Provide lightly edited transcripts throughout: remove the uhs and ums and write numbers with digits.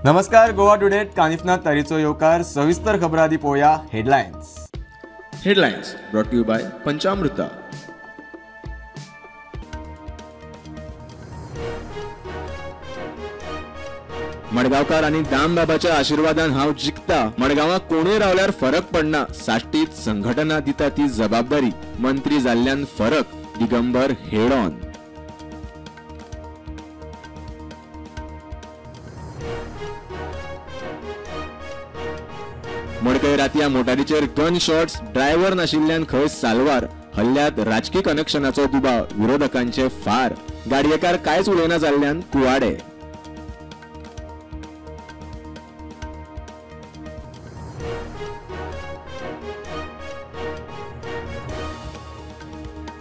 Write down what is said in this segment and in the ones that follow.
नमस्कार, गोवा टुडे कानिफनाथ तारीचो येवकार. सविस्तर खबर आदी पळोवया headlines. Headlines brought to you by Panchamruta. मडगांवकार आनी दामबाबाच्या आशीर्वादान हांव जिखता. मडगांवां कोणूय रावल्यार फरक पडना. साश्टीत संघटना दिता ती जबाबदारी. मंत्री जाल्ल्यान फरक. दिगंबर हेडॉन. मडकय रातया मोटारीचेर गन शॉट्स. ड्रायव्हर नाशिल्ल्यान खंय साल्वार. हल्ल्यात राजकी कनेक्शनाचो दुबाव. विरोधकांचे फार. गाडयेकार कांयच उलयना जाल्ल्यान कुवाडे.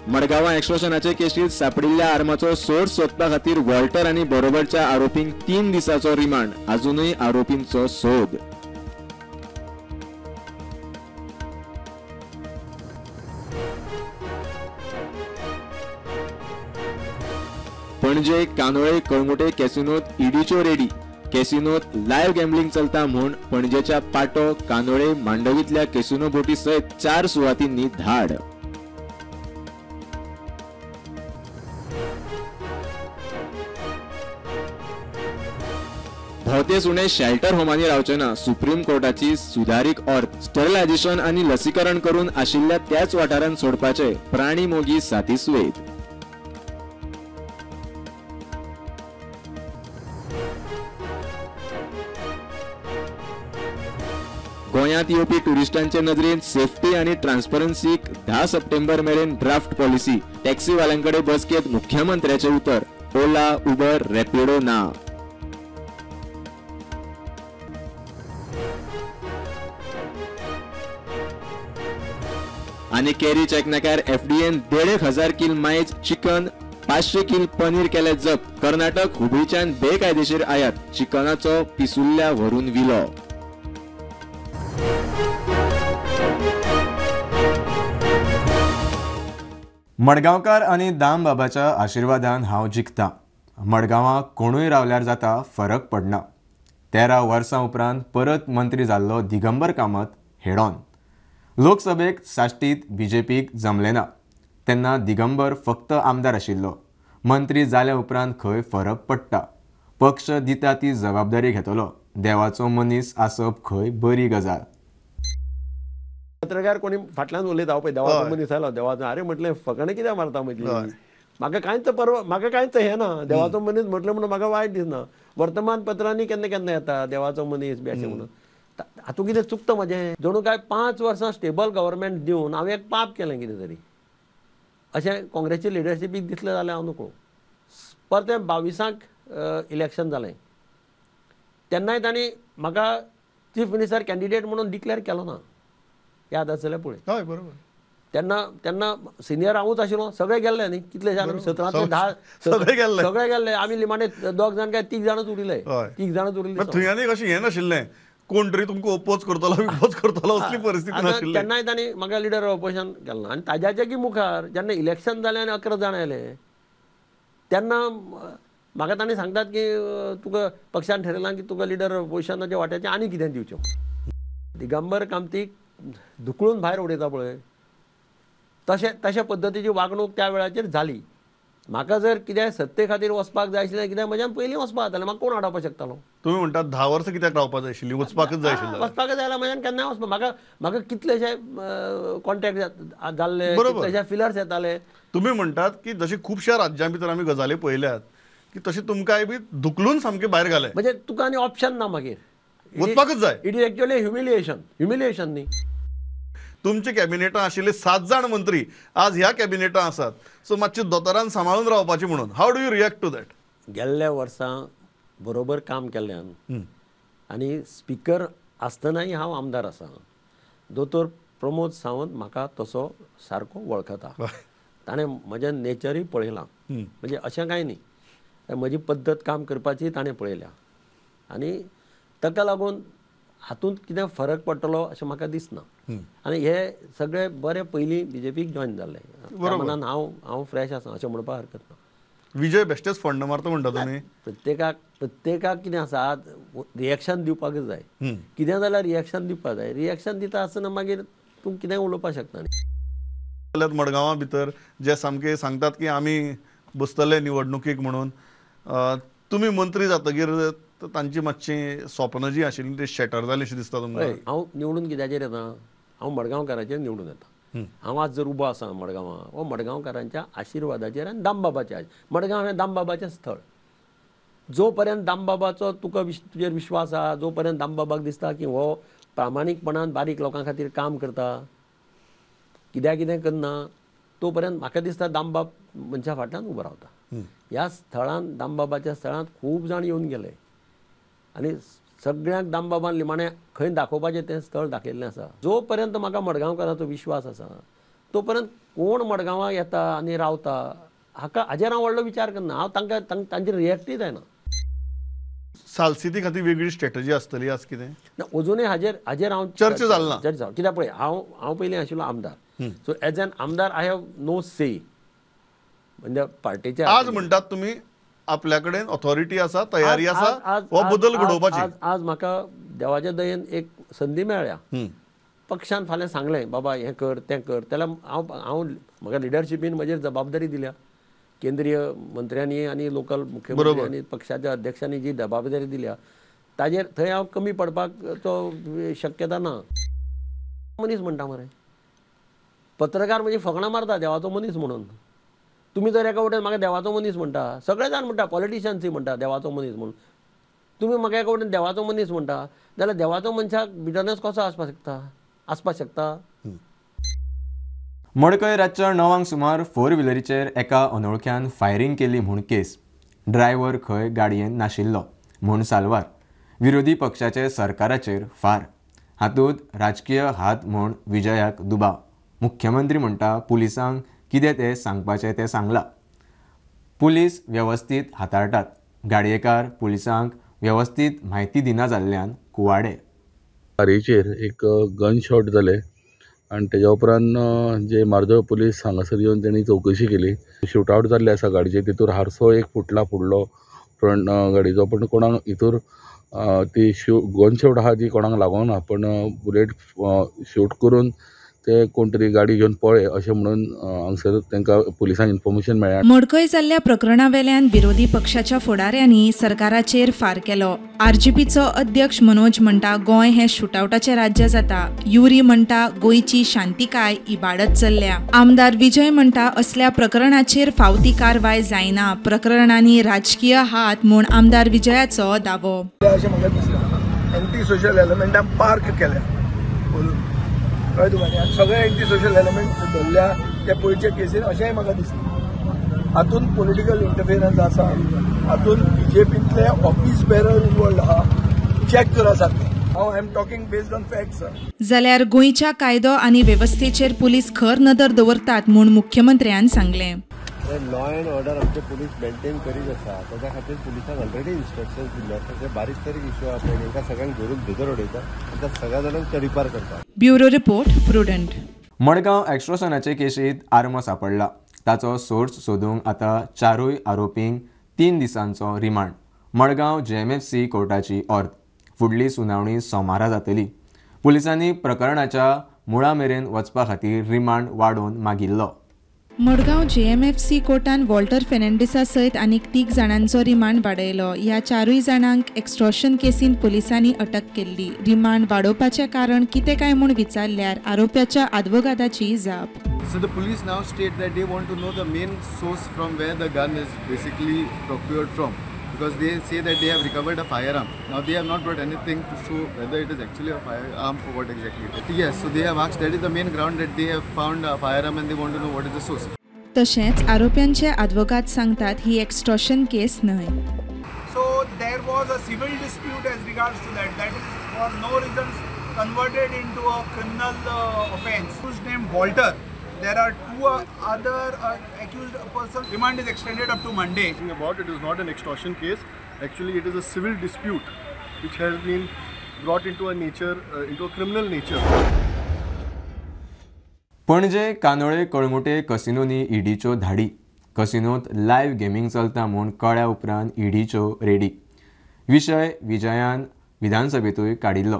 मडगांवां एक्सटॉर्शनाचे केशीत सापडिल्ल्या आर्माचो सोर्स सोदपा खातीर वॉल्टर आनी बरोबरच्या आरोपींक 3 दिसांचो रिमांड. अजूनय आरोपींचो सोद. पणजे कांदोळे कळंगुटे कॅसिनोत ईडीच्यो रेडी. कॅसिनोत लायव्ह गॅम्बलिंग चलता म्हूण पणजेच्या पाटो, कांदोळे, मांडवींतल्या कॅसिनो बोटी सयत 4 सुवातींनी धाड. भोवते सुणे शेल्टर होमांनी रावचे ना. सुप्रीम कोर्टाची सुदारीक ऑर्द. स्टरलायझेशन आनी लसीकरण करून आशिल्ल्या त्याच वाठारांत सोडपाचे. प्राणी मोगी सातिस्वेद. गोंयांत येवपी ट्युरिस्टांचे नदरेन सेफ्टी आनी ट्रान्सपरन्सीक 10 सप्टेंबर मेरेन ड्राफ्ट पॉलिसी. टॅक्सीवाल्यांकडे बसकेंत मुख्यमंत्र्याचें उतर. ओला, उबर, रॅपिडो ना. आनी केरी चेकनाक्यार एफडीएन 1500 किल मायज चिकन, 500 किल पनीर केले जप्त. कर्नाटक हुबळीच्यान बेकायदेशीर आयात. चिकनाचो पिसुल्ल्या व्हरून विलो. मडगांवकार आनी दामबाबाच्या आशिर्वादान हांव जिखता. मडगांवां कोणूय रावल्यार जाता, फरक पडना. 13 वर्सां उपरांत परत मंत्री जाल्लो दिगंबर कामत हेडॉन. लोकसभेक साश्टीत बीजेपीक जमलें ना तेन्ना दिगंबर फक्त आमदार आशिल्लो. मंत्री जाल्या उपरांत खंय फरक पडटा. पक्ष दिता ती जबाबदारी घेतलो. देवाचो मनीस आसप खंय बरी गजाल. पत्रकार कोणी फाटल्यान उलयता, हांव पळय देवाचो मनीस आयलो देवाचो. अरे म्हटलें फकाणां कित्याक मारता म्हजी, म्हाका कांयच परवा, म्हाका कांयच हें ना. देवाचो मनीस म्हटलें म्हणून म्हाका वायट दिसना. वर्तमानपत्रांनी केन्ना केन्ना येता देवाचो मनीस बी अशें म्हणून. हातूंत कितें चुकता म्हजें? जणू काय 5 वर्सां स्टेबल गव्हर्मेंट दिवन हांवें एक पाप केलें कितें तरी अशें काँग्रेसचे लिडरशिपीक दिसलें जाल्यार हांव नकळो. परतें 22 इलेक्शन जालें तेन्नाय तांणी म्हाका चीफ मिनिस्टर कॅन्डिडेट म्हणून डिक्लेअर केलो ना. याद आसलें पळय. हय बरोबर. तेन्ना तेन्ना सिनियर हांवूच आशिल्लो. सगळे गेल्ले न्ही, कितले जाण 17 10 सगळे गेल्ले, सगळे गेल्ले. आमी निमाणे 2 जाण काय 3 जाणच उरिल्ले, 3 जाणच उरिल्ले. थंय आनी कशें हें नाशिल्लें, कोण तरी तुमकां ओपोज करतलो विपोज करतलो असली परिस्थिती नाशिल्ली. तेन्नाय तांणी म्हाका लिडर ऑपोजिशन केलें ना. आनी ताज्याच्या की मुखार जेन्ना इलेक्शन जालें आनी 11 जाण आयले तेन्ना म्हाका तांणी सांगतात की तुका पक्षान ठरयलां की तुका लिडर ऑपोजिशनाच्या वाट्याचें आनी कितें दिवचें. दिगंबर कामतीक धुकळून भायर उडयता पळय तशें तशे पद्दतीची वागणूक त्या वेळाचेर जाली. म्हाका जर कितें सत्ते खातीर वचपाक जाय आशिल्लें कित्याक म्हज्यान पयलीं वचपाक जातालें, म्हाका कोण आडावपाक शकतालो? तुमी म्हणटात 10 वर्सां कित्याक रावपाक जाय आशिल्लीं, वचपाकच जाय आशिल्लें. वचपाकच जाय जाल्यार म्हज्यान केन्नाय वचपाक. म्हाका म्हाका कितलेशे कॉन्टेक्ट जाल्ले, कितलेशे फिलर्स येताले. तुमी म्हणटात की जशें खुबश्या राज्यां भितर आमी गजाली पळयल्यात की तशें तुमकांय बी धुकलून सामकें भायर घालें. म्हणजे तुका आनी ऑप्शन ना मागीर, वचपाकच जाय. It is actually humiliation. Humiliation न्ही. तुमच्या कॅबिनेटान आशिल्ले 7 जाण मंत्री आज ह्या कॅबिनेटान आसात. सो मातशे दोतोरान सांबाळून रावपाचें म्हणून how do you react to that? गेल्ल्या वर्सां बरोबर काम केल्ल्यान आनी स्पिकर आसतनाय हांव आमदार आसा. दोतोर प्रमोद सावंत म्हाका तसो सारको वळखता. ताणें म्हजें नेचरूय पळयलां. म्हणजे अशें कांय न्ही, म्हजी पद्दत काम करपाची ताणें पळयल्या आनी ताका लागून हातूंत कितें फरक पडटलो अशें म्हाका दिसना. आनी हे सगळे बरे पयलीं बीजेपीक जॉयन जाल्ले, त्या मनान हांव हांव फ्रेश आसा अशें म्हणपाक हरकत ना. विजय बेश्टेच फंड मारता म्हणटा तुमी. प्रत्येकाक प्रत्येकाक कितें आसा रिएक्शन दिवपाकच जाय, कितें जाल्यार रिएक्शन दिवपाक जाय. रिएक्शन दिता आसतना मागीर तूं कितेंय उलोवपाक शकता. जाल्यार मडगांवा भितर जे सामके सांगतात की आमी बसतले निवडणुकीक म्हणून, तुमी मंत्री जातगीर तांची मातशी स्वप्न जी आशिल्ली ती शॅटर जाली अशी दिसता तुमकां? हांव निवडून कित्याचेर येता, हांव मडगांवकाराचेर निवडून येता. हांव आज जर उबो आसा मडगांवां, हो मडगांवकारांच्या आशिर्वादाचेर आनी दामबाबाच्या. मडगांव हें दामबाबाचें स्थळ. जो पर्यंत दामबाबाचो तुका तुजेर विश्वास आसा, जो पर्यंत दामबाबाक दिसता की हो प्रामाणीकपणान बारीक लोकां खातीर काम करता, कित्याक कितें करना, तो पर्यंत म्हाका दिसता दामबाब मनशा फाटल्यान उबो रावता. ह्या स्थळान, दामबाबाच्या स्थळांत खूब जाण येवन गेले आनी सगळ्यांक दामबाबान निमाणें खंय दाखोवपाचें तें स्थळ दाखयल्लें आसा. जो पर्यंत म्हाका मडगांवकाराचो विश्वास आसा तो पर्यंत कोण मडगांवां येता आनी रावता हाका हाजेर हांव व्हडलो विचार करना. हांव तांकां तांचेर रिएक्टूय जायना. सालसिती खातीर वेगळी स्ट्रेटजी आसतली आज कितें ना अजुनूय हाजेर हाजेर हांव चर्चा जाल ना. चर्चा जाल कित्याक पळय, हांव हांव पयलीं आशिल्लो आमदार, सो एज एन आमदार I have no से म्हणजे पार्टीच्या. आज म्हणटात तुमी आपल्या कडेन ऑथॉरिटी आसा, तयारी आसा हो बदल घडोवपाची. आज म्हाका देवाच्या दयेन एक संदी मेळ्ळ्या. पक्षान फाल्यां सांगलें बाबा हें कर तें कर, जाल्यार हांव हांव म्हाका लिडरशिपीन म्हजेर जबाबदारी दिल्या. केंद्रीय मंत्र्यांनी आनी लोकल मुख्यमंत्र्यांनी पक्षाच्या अध्यक्षांनी जी जबाबदारी दिल्या ताजेर थंय हांव कमी पडपाक तो शक्यता ना. मनीस म्हणटा मरे पत्रकार म्हणजे फकणां मारता देवाचो मनीस म्हणून. तुमी जर एका वटेन म्हाका देवाचो मनीस म्हणटा, सगळे जाण म्हणटा, पॉलिटिशियन्सूय म्हणटा देवाचो मनीस म्हणून, तुमी म्हाका एका वटेन देवाचो मनीस म्हणटा जाल्यार देवाचो मनशाक बिटरनेस कसो आसपाक शकता, आसपाक शकता. मडकय रातच्या 9 सुमार फोर व्हिलरीचेर एका अनोळख्यान फायरींग केली म्हूण केस. ड्रायव्हर खंय गाडयेन नाशिल्लो म्हूण साल्वार. विरोधी पक्षाचे सरकाराचेर फार. हातूंत राजकीय हात म्हूण विजयाक दुबाव. मुख्यमंत्री म्हणटा पुलिसांक कितें तें सांगपाचें तें सांगलां. पुलीस वेवस्थीत हाताळटात. गाडयेकार पुलिसांक वेवस्थीत म्हायती दिना जाल्ल्यान कुवाडे. गाडयेचेर एक गन शॉट जालें आनी तेज्या उपरांत जे मार्दोळ पुलीस हांगासर येवन तेणी चवकशी केली. शूट आवट जाल्ले आसा गाडयेचेर, तितूर हारसो एक फुटला फुडलो फ्रंट गाडयेचो, पूण कोणाक हितूर ती गन शॉट आहा ती कोणाक लागोंक ना, पूण बुलेट शूट करून ते कोण तरी गाडी घेवन पळय अशें म्हणून हांगसर तांकां पुलिसांक इन्फॉर्मेशन मेळ्ळें. मडकय जाल्ल्या प्रकरणा वेल्यान विरोधी पक्षाच्या फुडाऱ्यांनी सरकाराचेर फार केलो. आरजीपीचो अध्यक्ष मनोज म्हणटा गोंय हें शुटआवटाचें राज्य जाता. युरी म्हणटा गोंयची शांतिकाय इबाडत चल्ल्या. आमदार विजय म्हणटा असल्या प्रकरणाचेर फावती कारवाय जायना, प्रकरणांनी राजकीय हात म्हूण आमदार विजयाचो दावो. अशें म्हाका दिसता एंटी सोशल एलिमेंटान पार्क केल्या कळ्ळें तुका, आनी सगळे एंटी सोशल एलिमेंट धरल्या ते पयरचे केसीन अशेंय म्हाका दिसता. हातूंत पॉलिटिकल इंटरफियरन्स आसा, हातूंत बीजेपींतले ऑफिस बेरर इनवॉल्ड आहा, चॅक करा सारकें. हांव I am talking based on facts. जाल्यार गोंयच्या कायदो आनी वेवस्थेचेर पुलीस खर नदर दवरतात म्हूण मुख्यमंत्र्यान सांगलें. लॉ एंड ऑर्डर आमचे पुलीस मेंटेन करीत आसा, ताच्या खातीर पुलिसांक ऑलरेडी इन्स्ट्रक्शन्स दिल्ले आसा. ते बारीक तारीक इश्यू आसा तांकां सगळ्यांक धरून भितर उडयता, तांकां सगळ्या जाणांक तडीपार करता. Bureau report, Prudent. Madgaon एक्स्ट्रोशनाचे केशींत आर्म सापडला. ताचो सोर्स सोदूंक आतां 4 आरोपींक 3 दिसांचो रिमांड. मडगांव JMFC कोर्टाची ऑर्द. फुडली सुनावणी सोमारा जातली. पुलिसांनी प्रकरणाच्या मुळा मेरेन वचपा खातीर रिमांड वाडोवन मागिल्लो. मडगांव JMFC कोर्टान वॉल्टर फेर्नांडीसा सयत आनीक 3 जाणांचो रिमांड वाडयलो. ह्या 4 जाणांक एक्स्ट्रॉशन केसीन पुलिसांनी अटक केल्ली. रिमांड वाडोवपाचें कारण कितें काय म्हूण विचारल्यार आरोप्याच्या आदवोगादाची जाप. So the police now state that they want to know the main source from where the gun is basically procured from, because they say that they have recovered a firearm. Now they have not brought anything to show whether it is actually a firearm or what exactly it is. Yes, so they have asked, that is the main ground that they have found a firearm and they want to know what is the source. तशेंच आरोप्यांचे आदवोगाद सांगतात ही एक्स्ट्रॉशन केस न्हय. So there was a civil dispute as regards to that. That is for no reasons converted into a criminal offense. Who's named Walter. There are 2 other accused persons. Remand is extended up to Monday. About it is not an extortion case. Actually, it is a civil dispute which has been brought into a nature, into a criminal nature. Panaji Candolim Calangute कसिनोनी ईडीच्यो धाडी. कसिनोत live gaming चलता म्हूण कळ्ळ्या उपरांत ईडीच्यो ready. विशय विजयान विधानसभेंतूय काडिल्लो.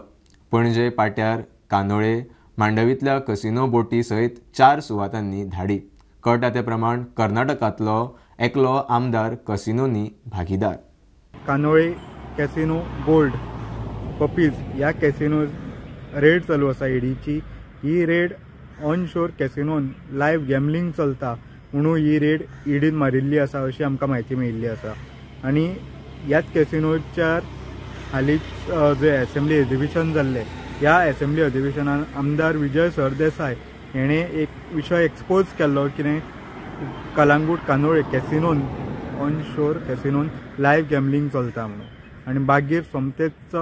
Panaji पाट्यार, Candolim, मांडवींतल्या casino बोटी सयत 4 सुवातांनी धाडी. कळटा ते प्रमाण कर्नाटकांतलो एकलो आमदार कसिनोनी भागीदार. कांदोळे कॅसिनो गोल्ड पपीज ह्या कॅसिनोज रेड चालू आसा ईडीची. ही रेड ऑनशोर कॅसिनोन लायव्ह गॅमलिंग चलता म्हणून ही रेड ईडीन मारिल्ली आसा अशी आमकां म्हायती मेळिल्ली आसा. आनी ह्याच कॅसिनोच्या हालींच जे एसेंब्ली अधिवेशन जाल्लें ह्या एसेंब्ली अधिवेशनान आमदार विजय सरदेसाय हेणें एक विशय एक्सपोज केल्लो कितें कलांगूट कांदोळे कॅसिनोन ऑनशोर कॅसिनोन लायव्ह गॅमलिंग चलता म्हणून. आनी मागीर सोमतेच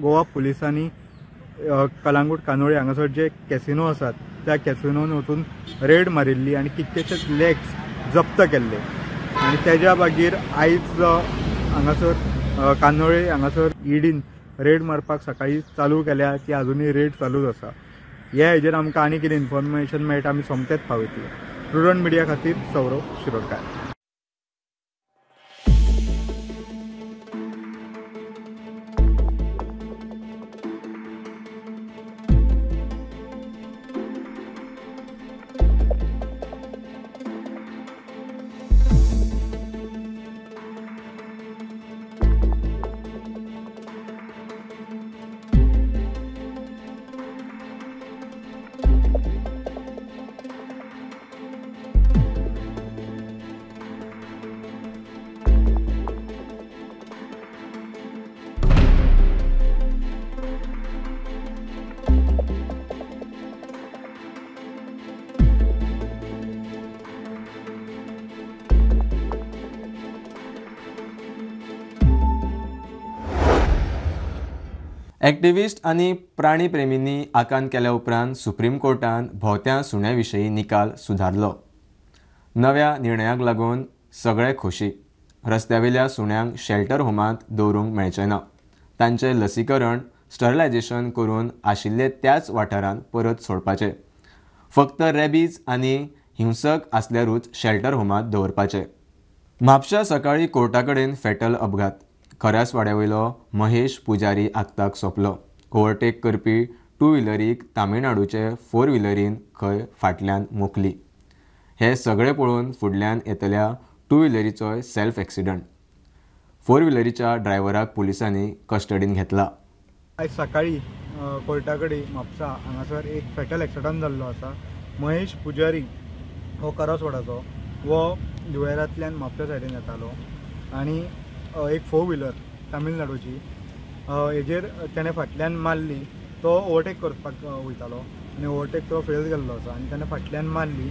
गोवा पुलिसांनी कलांगूट कांदोळे हांगासर जे कॅसिनो आसात त्या कॅसिनोन वचून रेड मारिल्ली आनी कितकेशेच लॅक्स जप्त केल्ले. आनी तेज्या मागीर आयज हांगासर कांदोळे हांगासर ईडीन रेड मारपाक सकाळी चालू केल्या, ती आजुनूय रेड चालूच आसा. ह्या हेजेर आमकां आनी कितें इन्फॉर्मेशन मेळटा आमी सोमतेच पावयतले. प्रुडंट मिडिया खातीर सौरव शिरोडकार. एक्टिविस्ट आनी प्राणीप्रेमींनी आकांत केल्या उपरांत सुप्रीम कोर्टान भोंवत्या सुण्या विशीं निकाल सुदारलो. नव्या निर्णयाक लागून सगळे खोशी. रस्त्यावेल्या सुण्यांक शेल्टर होमांत दवरूंक मेळचें ना. तांचें लसीकरण, स्टरलायजेशन करून आशिल्ले त्याच वाठारांत परत सोडपाचें. फक्त रेबीज आनी हिंसक आसल्यारूच शेल्टर होमांत दवरपाचें. म्हापशा सकाळीं कोर्टा कडेन फेटल अपघात. खऱ्यासवाड्या वयलो महेश पुजारी आक्ताक सोंपलो. ओवरटेक करपी टू व्हिलरीक तामिळनाडूचे फोर व्हिलरीन खंय फाटल्यान मोखली. हे सगळे पळोवन फुडल्यान येतल्या टू व्हिलरीचोय सेल्फ एक्सिडंट. फोर व्हिलरीच्या ड्रायव्हराक पुलिसांनी कस्टडीन घेतला. आयज सकाळी कोर्टा कडेन म्हापसा हांगासर एक फेटल एक्सिडंट जाल्लो आसा. महेश पुजारी हो करसवाडाचो, हो धुळेरांतल्यान म्हापसा सायडीन येतालो आनी एक फोर व्हिलर तामिळनाडूची हेजेर तेणें फाटल्यान मारली. तो ओवरटेक करपाक वयतालो आनी ओवरटेक तो फेल गेल्लो आसा आनी तेणें फाटल्यान मारली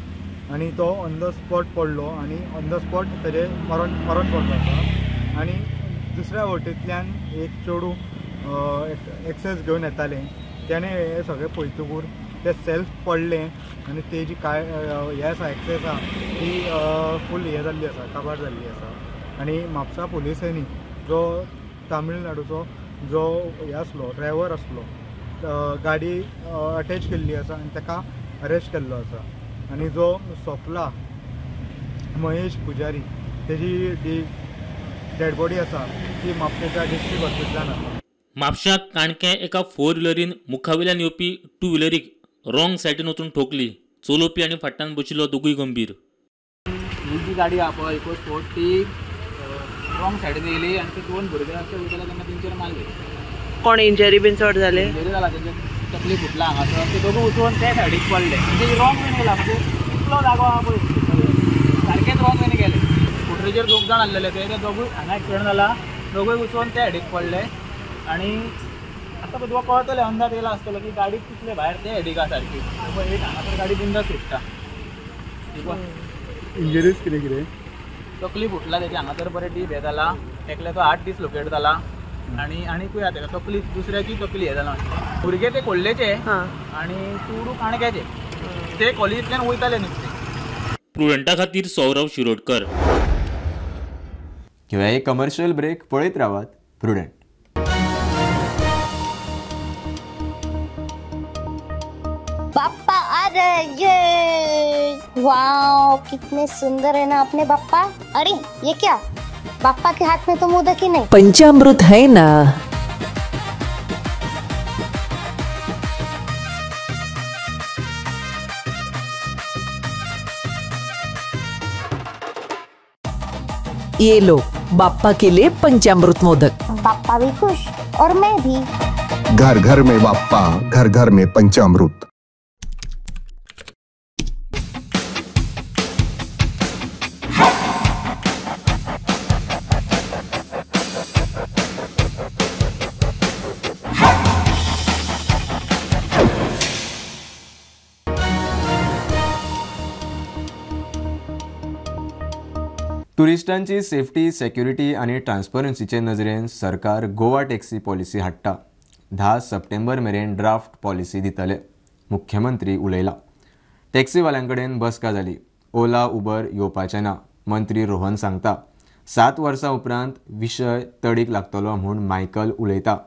आनी तो ऑन the spot पडलो आनी ऑन the spot तेजें मरण पडलो आसा. आनी दुसऱ्या वटेंतल्यान एक चेडूं एक्सेस घेवन येतालें, तेणें हें सगळें पळयतकूर तें सेल्फ पडलें आनी तेजी काय हें आसा एक्सेस आसा ती फूल हें जाल्ली आसा, काबार जाल्ली आसा. आनी म्हापसा पुलिसांनी जो तामिळनाडूचो जो हे आसलो ड्रायव्हर आसलो गाडी अटॅच केल्ली आसा आनी ताका अरेस्ट केल्लो आसा. आनी जो सोंपला महेश पुजारी तेजी जी डेड बॉडी आसा ती म्हापशेच्या डिस्ट्रिक्ट हॉस्पिटलान आसा. म्हापश्यां काणक्यां एका फोर व्हिलरीन मुखावेल्यान येवपी टू व्हिलरीक रॉंग सायडीन वचून ठोकली. चलोवपी आनी फाटल्यान बशिल्लो दोगूय गंभीर. ही जी गाडी आहा पळय इको स्पोर्ट ती रॉंग सायडीन येयली आनी ते दोन भुरगे अशे वयताले तेन्ना तेंचेर मारले. कोण इंजरी बीन चड जाले? इंजरी जाला, तेंचे तकली फुटला हांगासर, ते दोगूय उठून ते सायडीक पडले. म्हणजे रॉंग वेन येयला, म्हणजे इतलो जागो आहा पळय सारकेच रॉंग वेन गेले. स्कुटरीचेर दोग जाण आसलेले ते दोगूय हांगा एक्सिडंट जाला, दोगूय उसोवन ते सायडीक पडले. आनी आतां पळय तुका कळटलें, अंदाज येयला आसतलो की गाडी कितले भायर ते सायडीक आहा सारकी. पळय एक हांगासर गाडी बिंदास सुट्टा. इंजरीज कितें कितें? तकली फुटला तेजी हांगासर बरें डीप हें जाला, एकल्याचो हात डिसलोकेट जाला आनी आनीकूय आहा तेका तकली, दुसऱ्याची तकली हें जाला. भुरगे ते कोल्लेचे आनी चेडूं काणक्याचे, ते कॉलेजींतल्यान वयताले नुस्ते. प्रुडंटा खातीर सौरव शिरोडकर. घेवया एक कमर्शियल ब्रेक, पळयत रावात प्रुडंट. बाप्पा अरे ये वाओ, कितने सुंदर है ना अपने बाप्पा। अरे ये क्या, बाप्पा के हाथ में तो मोदक ही नहीं, पंचामृत है ना। ये लो बाप्पा के लिए पंचामृत मोदक। बाप्पा भी खुश और मैं भी। घर घर में बाप्पा, घर घर में पंचामृत। टुरिस्टांची सेफ्टी, सेक्युरिटी आनी ट्रान्सपरन्सीचे नजरेन सरकार गोवा टॅक्सी पॉलिसी हाडटा। 10 सप्टेंबर मेरेन ड्राफ्ट पॉलिसी दितले, मुख्यमंत्री उलयला। टॅक्सीवाल्यां कडेन बसका जाली, ओला उबर येवपाचें ना, मंत्री रोहन सांगता। 7 वर्सां उपरांत विशय तडीक लागतलो म्हूण मायकल उलयता।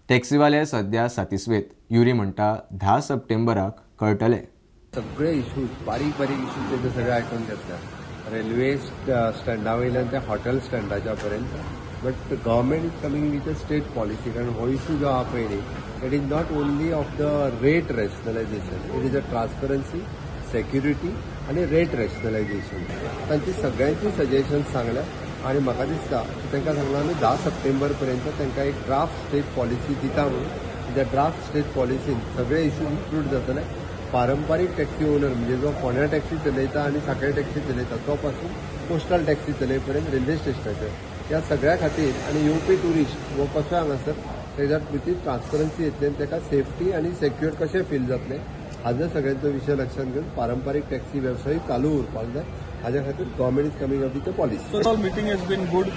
टॅक्सीवाले सद्या सातिस्वेत, युरी म्हणटा 10 सप्टेंबराक कळटले। सगळे इश्यूज, बारीक बारीक इश्यूज ते सगळे आयकून घेतल्या, रेल्वे स्टँडा वयल्यान ते हॉटेल स्टँडाच्या पर्यंत। But government is coming with a state policy, कारण हो इशू जो आहा पळय न्ही, it is not only of the rate rationalisation, it is a transparency, security आनी रेट रॅशनलायजेशन। तांची सगळ्यांची सजेशन्स सांगल्या आनी म्हाका दिसता तांकां सांगलां आमी 10 सप्टेंबर पर्यंत तांकां एक ड्राफ्ट स्टेट पॉलिसी दिता म्हणून। त्या ड्राफ्ट स्टेट पॉलिसीन सगळे इशू इन्क्लूड जातले। पारंपारीक टॅक्सी ओनर म्हणजे जो फोंड्या टॅक्सी चलयता आनी साखळे टॅक्सी चलयता तो पासून कोस्टल टॅक्सी चलय पर्यंत रेल्वे स्टेशनाचेर, ह्या सगळ्या खातीर आनी येवपी ट्युरिस्ट हो कसो हांगासर तेज्या भितर ट्रान्सपरन्सी येतली आनी ताका सेफ्टी आनी सेक्युअर कशें फील जातलें हाजो सगळ्यांचो विशय लक्षांत घेवन पारंपारीक टॅक्सी वेवसाय चालू उरपाक जाय। हाज्या खातीर government is coming up with a policy. So all meeting has been good,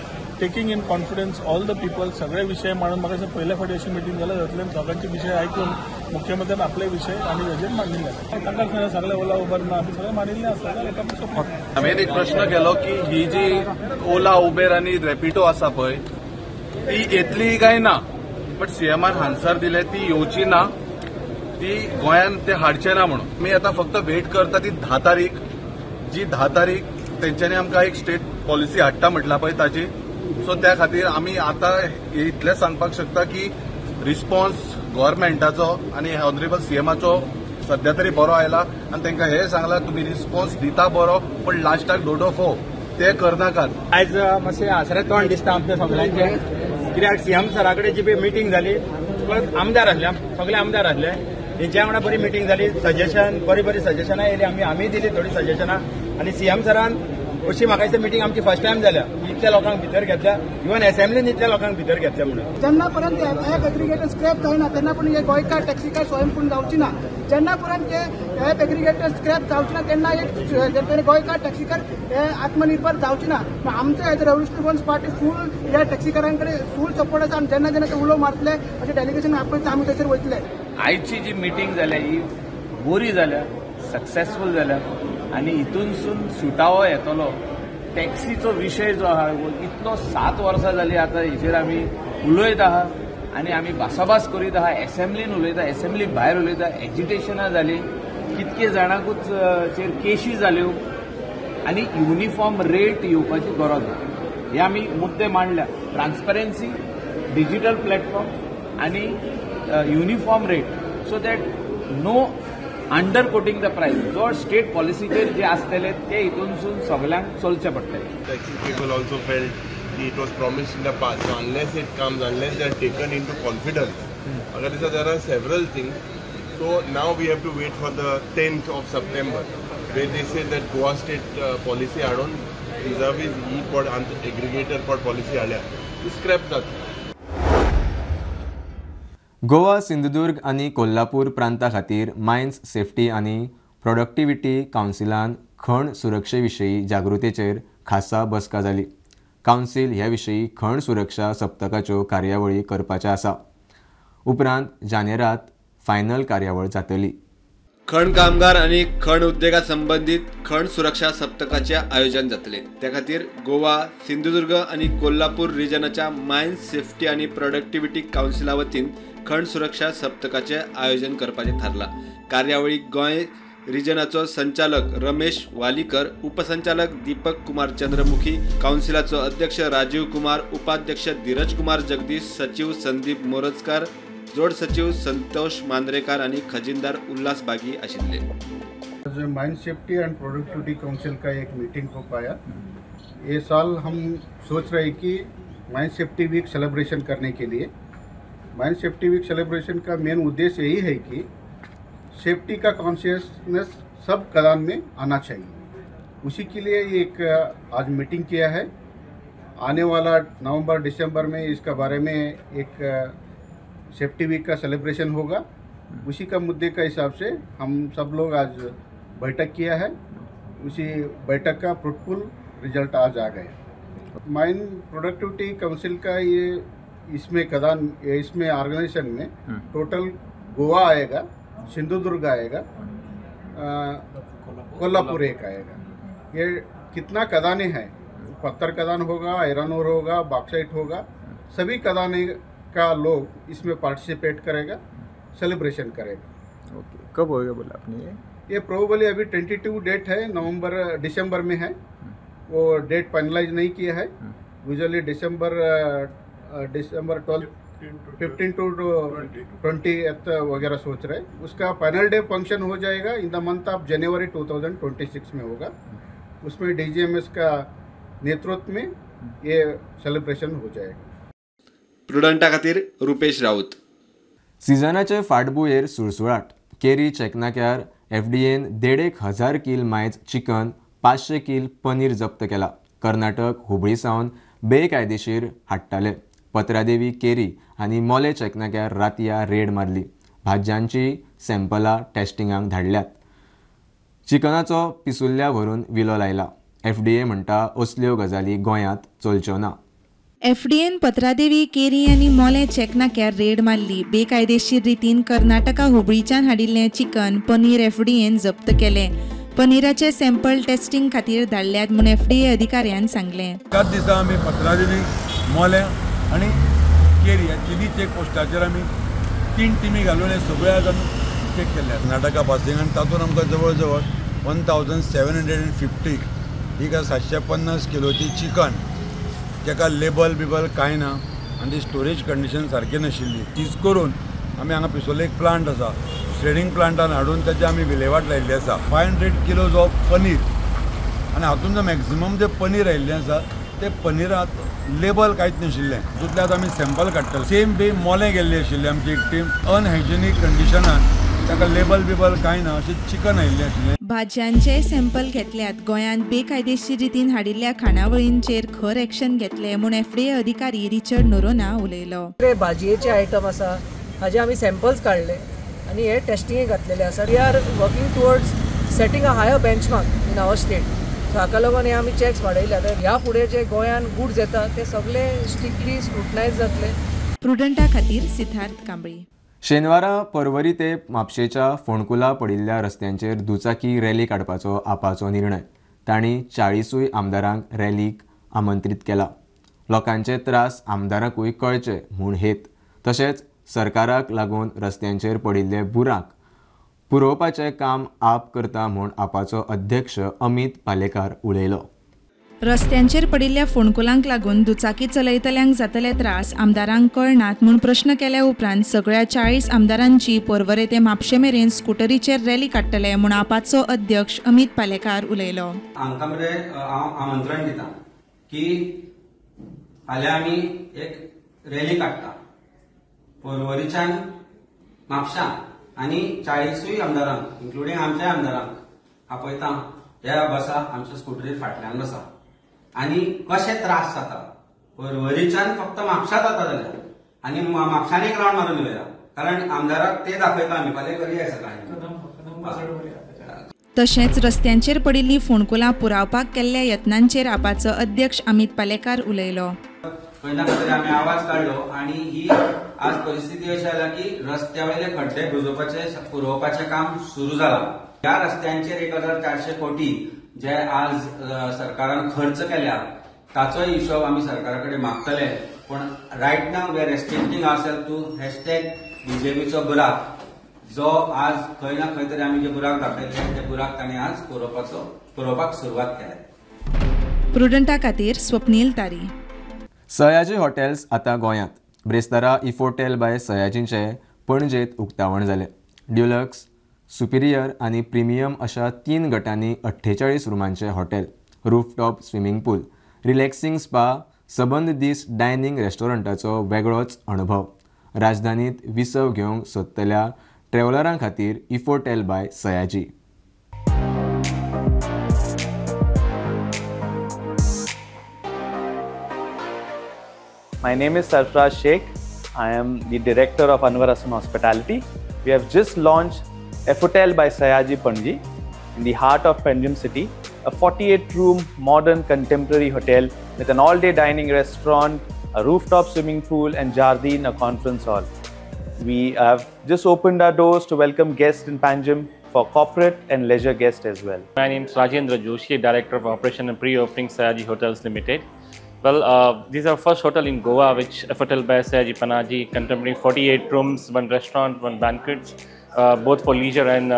taking in confidence all the people. सगळे विशय मांडून म्हाका दिसता पयल्या फावटी अशी मिटींग जाल्या जातले, सगळ्यांचे विशय आयकून मुख्यमंत्र्यान आपले विशय आनी हेजेर मांडिल्ले आसा। तांकां सगळे ओला उबर ना बी सगळें मांडिल्लें आसा। हांवें एक प्रश्न केलो की ही जी ओला उबेर आनी रॅपिडो आसा पळय ती येतली काय ना, बट सीएमान आन्सर दिले ती येवची ना, ती गोंयान ते हाडचे ना म्हणून। आमी आतां फक्त वेट करता ती 10 तारीख, जी 10 तारीख तेंच्यांनी आमकां एक स्टेट पॉलिसी हाडटा म्हटला पळय ताजी। सो त्या खातीर आमी आतां इतलें सांगपाक शकता की रिस्पॉन्स गव्हर्मेंटाचो आनी ऑनरेबल सीएमाचो सद्या तरी बरो आयला आनी तांकां हें सांगलां तुमी रिस्पॉन्स दिता बरो, पूण लास्टाक डोडो फो ते करनाकात। आयज मातशें हांसरें तोंड दिसता आमच्या सगळ्यांचें, कित्याक सीएम सरा कडेन जी पळय मिटींग जाली, प्लस आमदार आसले, सगळे आमदार आसले, तेंच्या वांगडा बरी मिटींग जाली, सजेशन बरी बरी सजेशनां येयली, आमी दिली थोडी सजेशनां आनी सीएम सरान अशी म्हाका दिसता मिटींग आमची फर्स्ट टायम जाल्या इतल्या लोकांक भितर घेतल्या, इवन असेंब्लीन इतल्या लोकांक भितर घेतल्या म्हणून। जेन्ना पर्यंत एप एग्रिगेटर स्क्रॅप जायना तेन्ना पर्यंत हे गोंयकार टॅक्सीकार स्वयंपूर्ण जावची ना, जेन्ना पर्यंत हे एप एग्रिगेटर स्क्रॅप जावची ना तेन्ना एक गोंयकार टॅक्सीकार हे आत्मनिर्भर जावची ना। आमचे as revolutionary ones party full ह्या टॅक्सीकारां कडेन फूल सपोर्ट आसा आनी जेन्ना जेन्ना ते उलो मारतले अशें डेलिगेशन आपयतले आमी थंयसर वयतले। आयची जी मिटींग जाल्या ही बरी जाल्या, सक्सेसफूल जाल्या आनी हितूनसून सुटावो येतलो। टॅक्सीचो विशय जो आहा इतलो 7 वर्सां जाली आतां हेचेर आमी उलयत आहा आनी आमी भासाभास करीत आहा, एसेंब्लीन उलयता, एसेंब्ली भायर उलयता, एजिटेशनां जाली, कितके जाणांकूच चेर केशी जाल्यो आनी युनिफॉर्म रेट येवपाची गरज आहा। हे आमी मुद्दे मांडल्या, ट्रान्सपरन्सी, डिजिटल प्लॅटफॉर्म आनी uniform rate, so that no under quoting the price. जो स्टेट पॉलिसीचेर जे आसतले ते हितूनसून सगळ्यांक चलचें पडटलें। Taxi people also felt it was promised in the past, so unless it comes, unless they are taken into confidence, अगर दिसा there are several things. So now we have to wait for the 10th of September where they say that Goa state policy हाडून vis-a-vis ही pod aggregator pod policy हाडल्या ती scrap जाता। गोवा, सिंधुदुर्ग आनी कोल्हापूर प्रांता खातीर mines safety आनी productivity कावन्सिलान खण सुरक्षे विशीं जागृतेचेर खासा बसका जाली। कावन्सील ह्या विशीं खण सुरक्षा सप्तकाच्यो कार्यावळी करपाचे आसा। उपरांत जानेरात फायनल कार्यावळ जातली। खण कामगार आनी खण उद्देगा संबंदीत खण सुरक्षा सप्तकाचे आयोजन जातले। त्या खातीर गोवा, सिंधुदुर्ग आनी कोल्हापूर रिजनाच्या मायन्स सेफ्टी आनी प्रोडक्टिविटी कावन्सिला वतीन खण सुरक्षा सप्तकाचे आयोजन करपाचे थारला। कार्यावळीक गोंय रिजनाचो संचालक रमेश वालीकर, उपसंचालक दीपक कुमार चंद्रमुखी, काउन्सिलाचो अध्यक्ष राजीव कुमार, उपाध्यक्ष धीरज कुमार जगदीश, सचिव संदीप मोरजकार, जोड सचिव संतोष मांद्रेकार आनी खजिनदार उल्हास बागी आशिल्ले। Mine safety and productivity council का एक मीटिंग हो पाया। ये साल हम सोच रहे कि माइन सेफ्टी वीक सेलिब्रेशन करने के लिए। माइन सेफ्टी वीक सेलिब्रेशन का मेन उद्देश्य यही है कि सेफ्टी का कॉन्शियसनेस सब कदम में आना चाहिए। उसी के लिए एक आज मीटिंग किया है। आने वाला नवंबर दिसंबर में इसका बारे में एक सेफ्टी वीक का सेलिब्रेशन होगा। उसी का मुद्दे का हिसाब से हम सब लोग आज बैठक किया है। उसी बैठक का फ्रूटफुल रिजल्ट आज आ गए। माइन प्रोडक्टिविटी काउंसिल का ये इसमें कदम, इसमें ऑर्गेनाइजेशन में टोटल गोवा आएगा, सिंधुदुर्ग आएगा, कोल्हापुर एक आएगा। ये कितना कदाने हैं, पत्थर कदान होगा, आयरन ओर होगा, बॉक्साइट होगा, सभी कदाने का लोग इसमें पार्टिसिपेट करेगा, सेलिब्रेशन करेगा। ओके, कब होएगा बोला आपने? ये प्रोबेबली अभी 22 डेट है, नवंबर दिसंबर में है। वो डेट फाइनलाइज नहीं किया है। यूजुअली दिसंबर 12, 15 to 20 वगैरह सोच रहे। उसका फाइनल डे फंक्शन हो जाएगा इन the month of जनवरी 2026 में होगा। उसमें डीजीएमएस का नेतृत्व में ये सेलिब्रेशन हो जाएगा। प्रुडंटा खातीर रुपेश राऊत। सिजनाचे फाटभुंयेर सुळसुळाट। केरी चेकनाक्यार एफडीएन 1,500 कील मायज चिकन, 500 कील पनीर जप्त केला। कर्नाटक हुबळी सावन बेकायदेशीर हाडटाले। पत्रादेवी केरी आनी मोले चेकनाक्यार रातया रेड मारली। भाज्यांची सॅम्पलां टेस्टिंगाक धाडल्यात। चिकनाचो पिसुल्ल्या व्हरून विलो लायला। एफडीए म्हणटा असल्यो गजाली गोंयांत चलच्यो ना। एफडीएन पत्रादेवी केरी आनी मोले चेकनाक्यार रेड मारली। बेकायदेशीर रितीन कर्नाटका हुबळीच्यान हाडिल्लें चिकन पनीर एफडीएन जप्त केलें। पनीराचे सॅम्पल टेस्टिंग खातीर धाडल्यात म्हूण एफडीए अधिकाऱ्यान सांगलें। एकाच दिसा आमी पत्रादेवी, मोले आनी केरी ह्या तिनूय चेक पोस्टाचेर आमी 3 टिमी घालून हे सगळे आज आमी चेक केल्ले कर्नाटका पासिंग, आनी तातूंत आमकां जवळ जवळ 1750 ही काय 750 किलोची चिकन, ताका लेबल बिबल कांय ना आनी ती स्टोरेज कंडिशन सारकी नाशिल्ली। तीच करून आमी हांगा पिसोले एक प्लांट आसा, श्रेडिंग प्लांटान हाडून ताची आमी विलेवाट लायिल्ली आसा। 500 किलोज ऑफ पनीर, आनी हातूंत जो मॅक्सिमम जें पनीर आयिल्लें आसा ते पनीरात लेबल कांयच नाशिल्लें। तितूंतल्यान आतां आमी सॅम्पल काडटले। सेम डे मोलें गेल्ली आशिल्ली आमची एक टीम, अनहायजेनीक कंडिशनान ताका लेबल बिबल कांय ना अशें चिकन आयिल्लें आशिल्लें। भाजयांचे सॅम्पल घेतल्यात। गोंयांत बेकायदेशीर रितीन हाडिल्ल्या खाणावळींचेर खर एक्शन घेतले म्हूण एफडीए अधिकारी रिचर्ड नोरोना उलयलो। भाजयेचे आयटम आसा हाजे आमी सॅम्पल्स काडले आनी हे टेस्टिंगेक घातलेले आसा। We are working towards setting a higher benchmark in our state. So हाका लागून हे आमी चॅक्स वाडयले। आतां ह्या फुडें जे गोंयांत गुड्स येता ते सगळे स्ट्रिक्टली स्क्रुटनायज जातले। प्रुडंटा खातीर सिद्धार्थ कांबळी। शेनवारा पर्वरी ते म्हापशेच्या फोंडकुला पडिल्ल्या रस्त्यांचेर दुचाकी रॅली काडपाचो आपाचो निर्णय। तांणी 40 आमदारांक रॅलीक आमंत्रीत केला। लोकांचे त्रास आमदारांकूय कळचे म्हूण हेत, तशेंच सरकाराक लागून रस्त्यांचेर पडिल्ले बुराक पुरोवपाचें काम आप करता म्हूण आपाचो अध्यक्ष अमित पालेकार उलयलो। रस्त्यांचेर पडिल्ल्या फोंडकुलांक लागून दुचाकी चलयतल्यांक जातले त्रास आमदारांक कळनात म्हूण प्रश्न केल्या उपरांत सगळ्या 40 आमदारांची पर्वरे ते म्हापशे मेरेन स्कुटरीचेर रॅली काडटले म्हूण आपाचो अध्यक्ष अमित पालेकार उलयलो। आमकां मरे हांव आमंत्रण दिता की फाल्यां आमी एक रॅली काडटा पर्वरीच्यान म्हापशां आनी 40 आमदारांक इन्क्लुडींग आमच्या आमदारांक आपयता। ह्या बसा आमच्या स्कुटरीर फाटल्यान बसा आनी कशे त्रास जाता पर्वरीच्यान फक्त म्हापशां जाता जाल्यार आनी म्हापशान एक रावंड मारून येवया, कारण आमदाराक ते दाखयता आमी फाल्यां करी आसा कांय। तशेंच रस्त्यांचेर पडिल्लीं फोंडकुलां पुरावपाक केल्ल्या यत्नांचेर आपाचो अध्यक्ष अमित पालेकार उलयलो। खंय ना खंय तरी आमी आवाज काडलो आनी ही आज परिस्थिती अशी आल्या की रस्त्या वयले खड्डे बुजोवपाचे पुरोवपाचें काम सुरू जालां। ह्या रस्त्यांचेर 1400 कोटी जे आज सरकारान खर्च केल्या ताचोय हिशोब आमी सरकारा कडेन मागतले, पूण right now we are restricting ourselves to hashtag बीजेपीचो बुराक जो आज खंय ना खंय तरी आमी जे बुराक दाखयले ते बुराक तांणी आज पुरोवपाक सुरवात केल्या. प्रुडंटा खातीर स्वप्नील तारी. सयाजी हॉटेल्स आतां गोंयांत. ब्रेस्तारा इफोटेल बाय सयाजींचे पणजेत उक्तावण जालें. ड्युलक्स, सुपिरियर आनी प्रिमियम अशा 3 गटांनी 48 रुमांचे hotel, rooftop swimming pool, relaxing spa, सबंद दीस डायनिंग रेस्टॉरंटाचो वेगळोच अणभव. राजधानीत विसव घेवंक सोदतल्या ट्रॅव्हलरां खातीर इफोटेल by Sayaji. My name is Sarfraz Sheikh. I am the director of Anwar Hassan Hospitality. We have just launched Efotel by Sayaji Panaji in the heart of Panjim city, a 48-room modern contemporary hotel with an all-day dining restaurant, a rooftop swimming pool and Jardine, a conference hall. We have just opened our doors to welcome guests in Panjim for corporate and leisure guests as well. My name is Rajendra Joshi, Director of Operation and Pre-Opening Sayaji Hotels Limited. Well, this is our first hotel in Goa, which Hotel by Sayaji Panaji, contemporary 48 rooms, 1 restaurant, 1 banquet, both for leisure and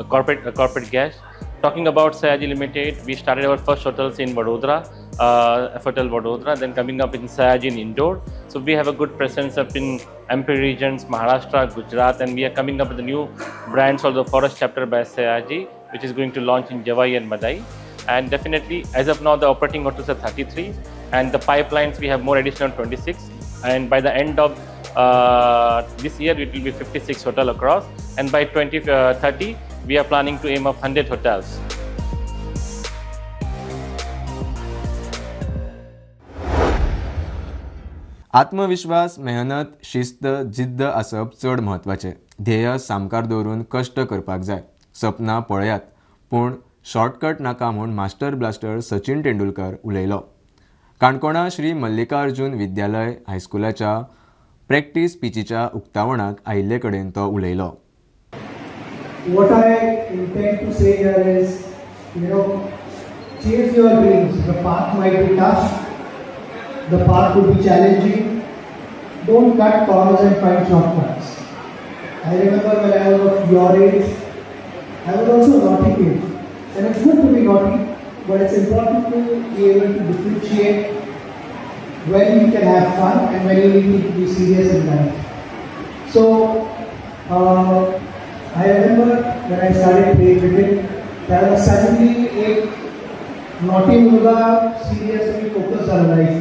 corporate guests. Talking about Sayaji Limited, we started our first hotels in Vadodara, Hotel Vadodara, then coming up in Sayaji in Indore. So we have a good presence up in MP regions, Maharashtra, Gujarat, and we are coming up with the new brands of the Forest Chapter by Sayaji, which is going to launch in Javai and Madai. And definitely, as of now, the operating hotels are 33, and the pipelines we have more additional 26. And by the end of this year, it will be 56 hotels across. And by 2030, we are planning to aim up 100 hotels. आत्मविश्वास, मेहनत, शिस्त, जिद्द आसप चड म्हत्वाचें. ध्येय सामकार दवरून कश्ट करपाक जाय. सपनां पळयात पूण शॉर्टकट नाका म्हूण मास्टर ब्लास्टर सचिन तेंडुलकर उलयलो. काणकोणा श्री मल्लिकार्जुन विद्यालय हायस्कुलाच्या प्रॅक्टीस पिचीच्या उक्तावणाक आयिल्ले कडेन तो उलयलो. What I intend to say here is, you know, chase your dreams. The path might be tough, the path could be challenging. Don't cut corners and find shortcuts. I remember when I was of your age, I was also a naughty kid. And it's good to be naughty, but it's important to be able to differentiate when you can have fun and when you need to be serious in life. So, I remember when I started playing cricket, there was suddenly a naughty मुलगा seriously focused on life.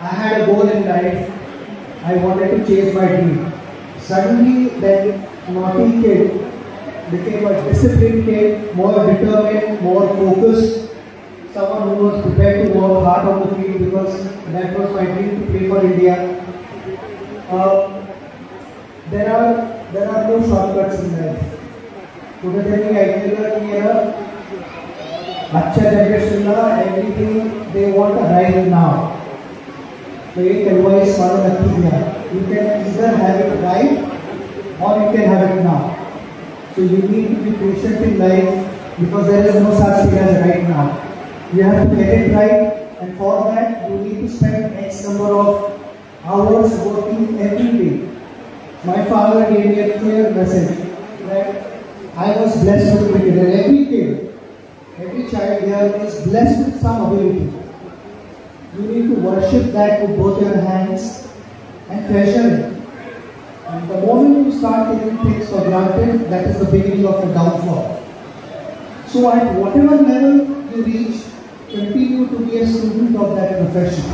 I had a goal in life. I wanted to chase my dream. Suddenly, that naughty kid became a disciplined kid, more determined, more focused, someone who was prepared to work hard on the field because that was my dream to play for India. There are no shortcuts in life. कुठेतरी ऐकलेलं की आजच्या जनरेशनला everything they want right now. तर एक advice मला नक्की घ्या. You can either have it right or you can have it now. So you need to be patient in life because there is no such thing as right now. You have to get it right, and for that you need to spend X number of hours working every day. My father gave me a clear message that I was blessed with cricket, and every kid, every child here is blessed with some ability. You need to worship that with both your hands and treasure it. And the moment you start taking things for granted, that is the beginning of the downfall. So at whatever level you reach, continue to be a student of that profession.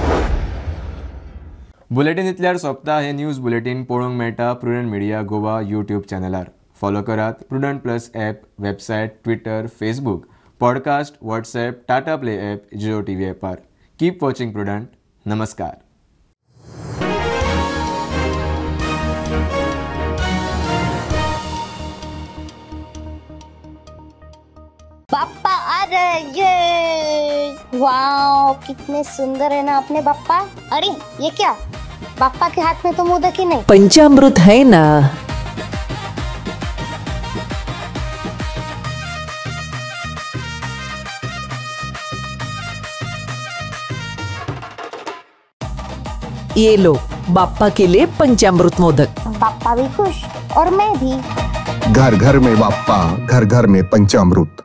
Bulletin इतल्यार सोंपता. हे news bulletin पळोवंक मेळटा Prudent media Goa YouTube चॅनलार. Follow करात Prudent plus app, website, Twitter, Facebook, podcast, WhatsApp, Tata Play app, Jio TV ॲपार. Keep watching prudent. नमस्कार. बाप्पा आ रहे, ये wow कितने सुंदर है ना अपने बाप्पा. अरे ये क्या, बाप्पा के हाथ में तो मोदक ही नहीं. पंचामृत है ना. ये लो. बाप्पा के लिए पंचामृत मोदक। बाप्पा भी खुश और मैं भी। घर घर में बाप्पा, घर घर में पंचामृत।